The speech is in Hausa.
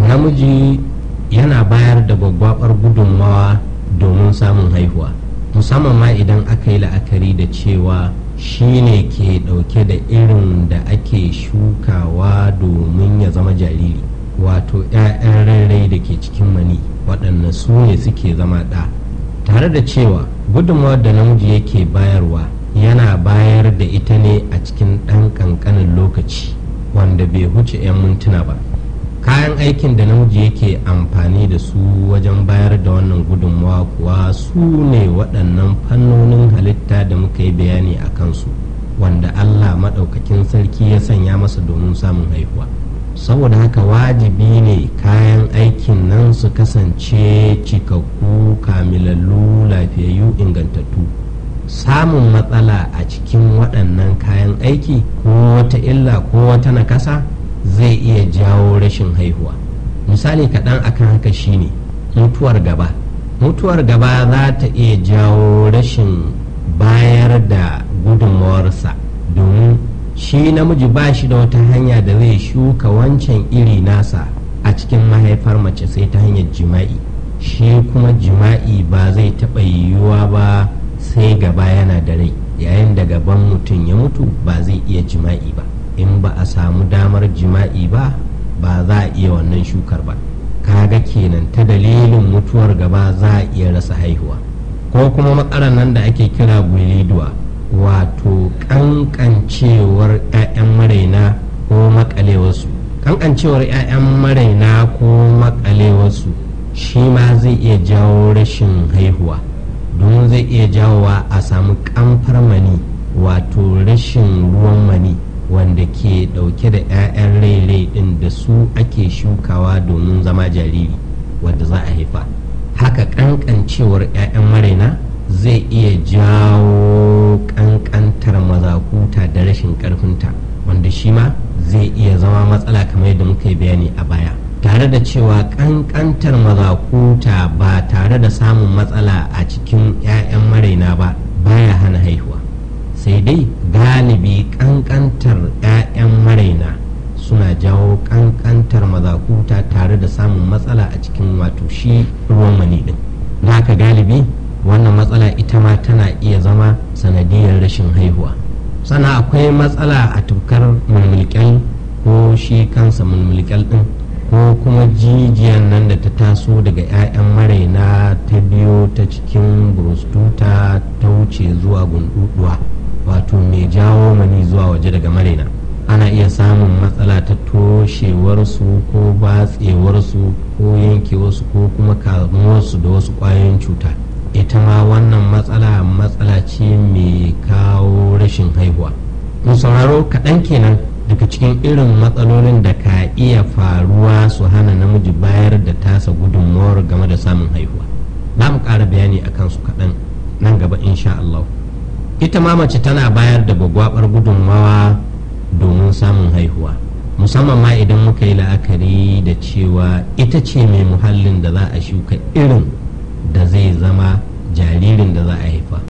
Namiji yana bayar da gwaggwabar gudunmawa domin samun haihuwa, musamman ma idan aka yi la'akari da cewa shi ne ke ɗauke da irin da ake shukawa domin ya zama jariri, wato 'ya'yan rairai da ke cikin mani, waɗanda su ne suke zama ɗa. Tare da cewa gudunmawar da namiji yake bayarwa yana bayar da ita ne a cikin ɗan ƙanƙanin lokaci wanda bai huce 'yan mintuna ba. Kayan aikin da namiji yake amfani da su wajen bayar da wannan gudunmawa kuwa su ne waɗannan fannonin halitta da muka yi bayani a kansu, wanda Allah maɗaukakin sarki ya sanya masa domin samun haihuwa. Saboda haka wajibi ne kayan aikin nan su kasance cikakku, kamilallu, lafiyayyu, ingantattu. Samun matsala a cikin waɗannan kayan aiki, ko wata illa ko wata nakasa, zai iya jawo rashin haihuwa. Misali kaɗan akan haka shine mutuwar gaba. Mutuwar gaba za ta iya jawo rashin bayar da gudunmawarsa, domin shi namiji ba shi da wata hanya da zai shuka wancan iri nasa a cikin mahaifar mace sai ta hanyar jima'i. Shi kuma jima'i ba zai taɓa yiwuwa ba sai gaba yana da rai. Yayin da gaban mutum ya mutu, ba zai iya jima'i ba. In ba a samu damar jima'i ba, ba za a iya wannan shukar ba. Kaga kenan ta dalilin mutuwar gaba za a iya rasa haihuwa. Ko kuma matsalar nan da ake kira gwiliduwa, wato kankancewar 'ya'yan maraina ko makalewarsu. Kankancewar 'ya'yan maraina ko makalewarsu shi ma zai iya jawo rashin haihuwa, domin zai iya jawowa a samu kamfar mani, wato rashin ruwan mani wanda ke dauke da 'ya'yan rai-rai din da su ake shukawa domin zama jariri wanda za a haifa. Haka kankancewar 'ya'yan maraina zai iya jawo kankantar mazakuta da rashin karfinta, wanda shi ma zai iya zama matsala kamar yadda muka yi bayani a baya. Tare da cewa kankantar mazakuta ba tare da samun matsala a cikin 'ya'yan maraina ba baya hana haihuwa, sai dai galibi kankantar 'ya'yan maraina suna jawo kankantar mazakuta tare da samun matsala a cikin wato shi ruwan mani din. Da haka galibi wannan matsala ita ma tana iya zama sanadiyar rashin haihuwa. Sannan akwai matsala a tukar mulmulkyal, ko shi kansa mulmulkyal din, ko kuma jijiyan nan da ta taso daga 'ya'yan maraina ta biyo ta cikin burustuta ta wuce zuwa gunduduwa, wato mai jawo mani zuwa waje daga maraina. Ana iya samun matsala ta toshewarsu ko batsewarsu ko yankewarsu ko kuma kamuwarsu da wasu ƙwayoyin cuta. Ita ma wannan matsala matsala ce mai kawo rashin haihuwa. Mun sauraro kaɗan kenan daga cikin irin matsalolin da ka iya faruwa su hana namiji bayar da tasa gudunmawar game da samun haihuwa. Za mu ƙara bayani a kansu kaɗan nan gaba, insha Allah. Ita ma mace tana bayar da gwagwabar gudunmawa domin samun haihuwa, musamman ma idan muka yi la'akari da cewa ita ce mai muhallin da za a shuka irin da zai zama jaririn da za a haifa.